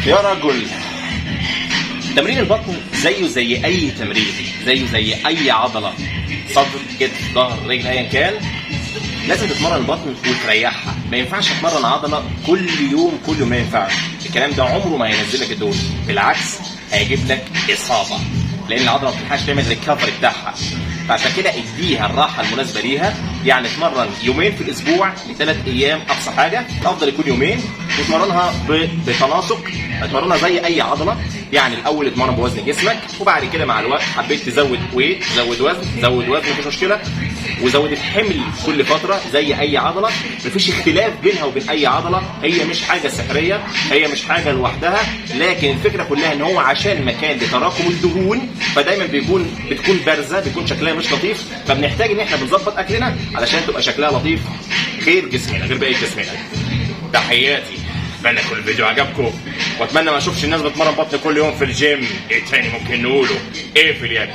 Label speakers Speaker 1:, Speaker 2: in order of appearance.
Speaker 1: يا رجل، تمرين البطن زيه زي اي تمرين، زيه زي اي عضله، صدر، كتف، ظهر، رجل، ايا كان. لازم تتمرن البطن وتريحها. ما ينفعش تتمرن عضلة كل يوم كل يوم، ما ينفعش. الكلام ده عمره ما هينزل لك الدهون، بالعكس هيجيب لك اصابه، لان العضلة ما بتلحقش تعمل recovery بتاعها. فعشان كده اديها الراحة المناسبة ليها، يعني اتمرن يومين في الاسبوع ل3 ايام اقصى حاجه، الافضل يكون يومين، وتمرنها بتناسق. اتمرنها زي اي عضله، يعني الاول اتمرن بوزن جسمك، وبعد كده مع الوقت حبيت تزود weight، زود وزن، زود وزن، مفيش مشكله، وزود الحمل كل فترة زي اي عضله. مفيش اختلاف بينها وبين اي عضله، هي مش حاجة سحريه، هي مش حاجة لوحدها. لكن الفكرة كلها ان هو عشان مكان لتراكم الدهون، فدايما بتكون بارزه، بيكون شكلها مش لطيف. فبنحتاج ان احنا بنظبط اكلنا علشان تبقى شكلها لطيف، غير جسمنا، غير باقي جسمنا. تحياتي، اتمنى يكون الفيديو عجبكم، واتمنى ما اشوفش الناس بتمرن بطن كل يوم في الجيم. ايه تاني ممكن نقوله؟ ايه في اليد؟